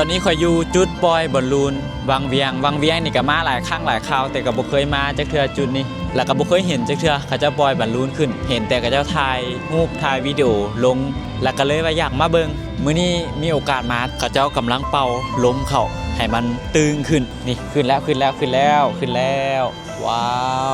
ຕອນນີ້ຂ້ອຍຢູ່ຈຸດປ່ອຍບອນລູນວັງວຽງ. ວັງວຽງນີ້ກໍມາຫຼາຍຄັ້ງຫຼາຍຄາວ ແຕ່ກໍບໍ່ເຄີຍມາຈັກເທື່ອຈຸດນີ້ ແລ້ວກໍບໍ່ເຄີຍເຫັນຈັກເທື່ອເຂົາເຈົ້າປ່ອຍບອນລູນຂຶ້ນ. ເຫັນແຕ່ເຂົາເຈົ້າຖ່າຍຮູບ ຖ່າຍວິດີໂອລົງ ແລ້ວກໍເລີຍວ່າຢາກມາເບິ່ງ. ມື້ນີ້ມີໂອກາດມາ ເຂົາເຈົ້າກຳລັງເປົ່າລົມເຂົ້າໃຫ້ມັນຕຶງຂຶ້ນ. ນີ້ ຂຶ້ນແລ້ວ ຂຶ້ນແລ້ວ ຂຶ້ນແລ້ວ ຂຶ້ນແລ້ວ. ວ້າ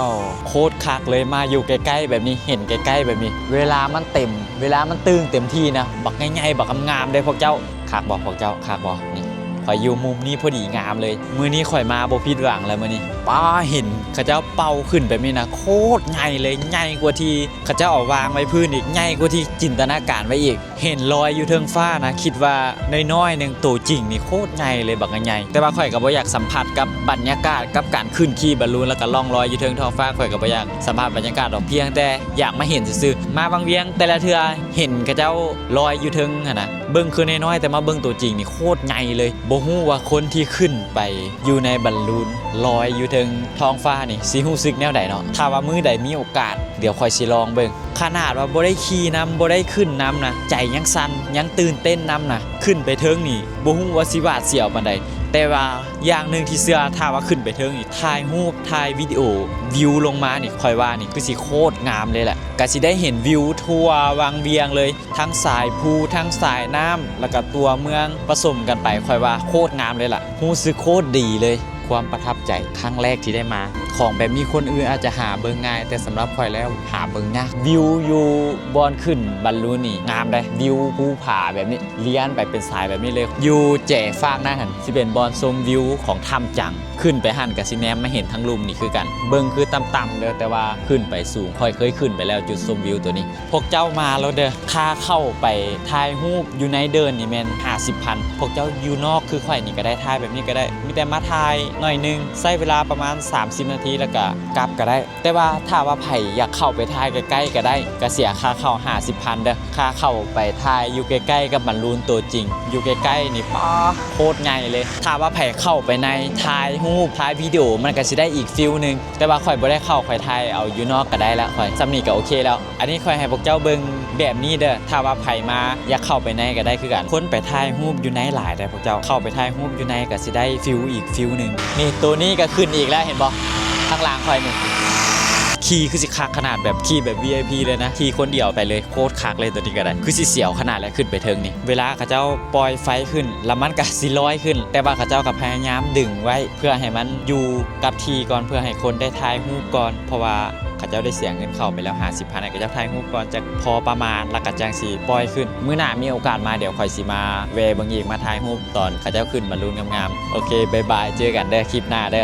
ວ ໂຄດຄັກເລີຍ ມາຢູ່ໃກ້ໆແບບນີ້ ເຫັນໃກ້ໆແບບນີ້ ເວລາມັນເຕັມ ເວລາມັນຕຶງເຕັມທີ່ນະ ບັກໃຫຍ່ໆ ບັກງາມໆເດ້ພວກເຈົ້າ. ຄັກບໍ່ພວກເຈົ້າ ຄັກບໍ່? ນີ້ ຂ້ອຍຢູ່ມຸມນີ້ພໍດີ ງາມເລີຍ. ມື້ນີ້ຂ້ອຍມາບໍ່ຜິດຫວັງແລ້ວມື້ນີ້. ປ້າ ເຫັນເຂົາເຈົ້າເປົ່າຂຶ້ນແບບນີ້ນະ ໂຄດໃຫຍ່ເລີຍ ໃຫຍ່ກວ່າທີ່ເຂົາເຈົ້າເອົາວາງໄວ້ພື້ນອີກ ໃຫຍ່ກວ່າທີ່ຈິນຕະນາການໄວ້ອີກ. ເຫັນລອຍຢູ່ເທິງຟ້ານະ ຄິດວ່ານ້ອຍໆໜຶ່ງ ໂຕຈິງນີ້ໂຄດໃຫຍ່ເລີຍ ບັກໃຫຍ່ໆ. ແຕ່ວ່າຂ້ອຍກໍບໍ່ຢາກສຳຜັດກັບບັນຍາກາດ ກັບການຂຶ້ນຂີ່ບາລູນ ແລ້ວກໍລ່ອງລອຍຢູ່ເທິງທ້ອງຟ້າ. ຂ້ອຍກໍບໍ່ຢາກສຳຜັດບັນຍາກາດດອກ ພຽງແຕ່ຢາກມາເຫັນຊື່ໆ. ມາວັງວຽງແຕ່ລະເທື່ອເຫັນເຂົາເຈົ້າລອຍຢູ່ເທິງຫັ້ນນະ ເບິ່ງຄືນ້ອຍໆ ແຕ່ມາເບິ່ງໂຕຈິງນີ້ໂຄດໃຫຍ່ເລີຍ. ບໍ່ຮູ້ວ່າຄົນທີ່ຂຶ້ນໄປຢູ່ໃນບາລູນລອຍຢູ່ເທິງທ້ອງຟ້ານີ້ ຊິຮູ້ສຶກແນວໃດເນາະ. ຖ້າວ່າມື້ໃດມີໂອກາດ ດຽວຂ້ອຍຊິລອງເບິ່ງ. ຂະໜາດວ່າບໍ່ໄດ້ຂີ່ນຳ ບໍ່ໄດ້ຂຶ້ນນຳນະ ໃຈຍັງສັ່ນ ຍັງຕື່ນເຕັ້ນນຳນະ. ຂຶ້ນໄປເທິງນີ້ ບໍ່ຮູ້ວ່າຊິຫວາດສຽວປານໃດ ແຕ່ວ່າຢ່າງໜຶ່ງທີ່ເຊື່ອ ຖ້າວ່າຂຶ້ນໄປເທິງນີ້ ຖ່າຍຮູບ ຖ່າຍວິດີໂອ ວິວລົງມານີ້ ຂ້ອຍວ່ານີ້ຄືຊິໂຄດງາມເລີຍແຫຼະ. ກະຊິໄດ້ເຫັນວິວທົ່ວວັງວຽງເລີຍ ທັງສາຍພູ ທັງສາຍນ້ຳ ແລ້ວກະຕົວເມືອງປະສົມກັນໄປ ຂ້ອຍວ່າໂຄດງາມເລີຍລະ ຮູ້ສຶກໂຄດດີເລີຍ. ຄວາມປະທັບໃຈຄັ້ງແລກທີ່ໄດ້ມາ ຂອງແບບນີ້ຄົນອື່ນອາດຈະຫາເບິ່ງງ່າຍ ແຕ່ສຳລັບຂ້ອຍແລ້ວຫາເບິ່ງຍາກ. ວິວຢູ່ບ່ອນຂຶ້ນບາລູນນີ້ງາມເດ້ ວິວພູຜາແບບນີ້ ລຽນໄປເປັນສາຍແບບນີ້ເລີຍ. ຢູ່ແຈຟາກນັ້ນຫັ້ນ ຊິເປັນບ່ອນຊົມວິວຂອງຖ້ຳຈັງ ຂຶ້ນໄປຫັ້ນກະຊິແນມມາເຫັນທາງລຸ່ມນີ້ຄືກັນ. ເບິ່ງຄືຕ່ຳໆເດີ ແຕ່ວ່າຂຶ້ນໄປສູງ ຂ້ອຍເຄີຍຂຶ້ນໄປແລ້ວຈຸດຊົມວິວໂຕນີ້. ພວກເຈົ້າມາໂລດເດີ ຄ່າເຂົ້າໄປຖ່າຍຮູບຢູ່ໃນເດີ່ນນີ້ແມ່ນຫ້າສິບພັນ. ພວກເຈົ້າຢູ່ນອກຄືຂ້ອຍນີ້ກໍໄດ້ ຖ່າຍແບບນີ້ກໍໄດ້ ມີແຕ່ມາຖ່າຍໜ້ອຍໜຶ່ງ ໃຊ້ເວລາປະມານສາມສິບນາທີ ແລ້ວກໍກັບກໍໄດ້. ແຕ່ວ່າຖ້າວ່າໃຜຢາກເຂົ້າໄປຖ່າຍໃກ້ໆກໍໄດ້ ກໍເສຍຄ່າເຂົ້າຫ້າສິບພັນເດີ. ຄ່າເຂົ້າໄປຖ່າຍຢູ່ໃກ້ໆກັບບາລູນໂຕຈິງ ຢູ່ໃກ້ໆນີ້ ປ້າ ໂຄດໃຫຍ່ເລີຍ. ຖ້າວ່າໃຜເຂົ້າໄປໃນ ຖ່າຍຮູບ ຖ່າຍວິດີໂອ ມັນກໍຊິໄດ້ອີກຟີລໜຶ່ງ ແຕ່ວ່າຂ້ອຍບໍ່ໄດ້ເຂົ້າ ຂ້ອຍຖ່າຍເອົາຢູ່ນອກກໍໄດ້ລະ ຂ້ອຍ ສ່ຳນີ້ກໍໂອເຄແລ້ວ. ອັນນີ້ຂ້ອຍໃຫ້ພວກເຈົ້າເບິ່ງແບບນີ້ເດີ ຖ້າວ່າໃຜມາຢາກເຂົ້າໄປໃນກໍໄດ້ຄືກັນ. ຄົນໄປຖ່າຍຮູບຢູ່ໃນຫຼາຍແດ່ພວກເຈົ້າ ເຂົ້າໄປຖ່າຍຮູບຢູ່ໃນກໍຊິໄດ້ຟີລອີກຟີລໜຶ່ງ. ນີ້ ໂຕນີ້ກໍຂຶ້ນອີກແລ້ວ ເຫັນບໍ່ ຂ້າງຫຼັງຂ້ອຍນີ້. ຂີ່ຄືຊິຄັກຂະໜາດ ແບບຂີ່ແບບ ວີໄອພີ ເລີຍນະ ຂີ່ຄົນດຽວໄປເລີຍ ໂຄດຄັກເລີຍ. ໂຕນີ້ກໍໄດ້ ຄືຊິສຽວຂະໜາດແຫຼະ ຂຶ້ນໄປເທິງນີ້. ເວລາເຂົາເຈົ້າປ່ອຍໄຟຂຶ້ນ ແລ້ວມັນກໍຊິລອຍຂຶ້ນ ແຕ່ວ່າເຂົາເຈົ້າກໍພະຍາຍາມດຶງໄວ້ ເພື່ອໃຫ້ມັນຢູ່ກັບທີ່ກ່ອນ ເພື່ອໃຫ້ຄົນໄດ້ຖ່າຍຮູບກ່ອນ ເພາະວ່າເຂົາເຈົ້າໄດ້ເສຍເງິນເຂົ້າໄປແລ້ວຫ້າສິບພັນ ໃຫ້ເຂົາເຈົ້າຖ່າຍຮູບກ່ອນຈັກພໍປະມານ ແລ້ວກໍຈັ່ງຊິປ່ອຍຂຶ້ນ. ມື້ໜ້າມີໂອກາດມາ ດຽວຂ້ອຍຊິມາແວ່ເບິ່ງອີກ ມາຖ່າຍຮູບຕອນເຂົາເຈົ້າຂຶ້ນບາລູນງາມໆ. ໂອເຄ ບາຍບາຍ ເຈີກັນເດີ ຄລິບໜ້າເດີ.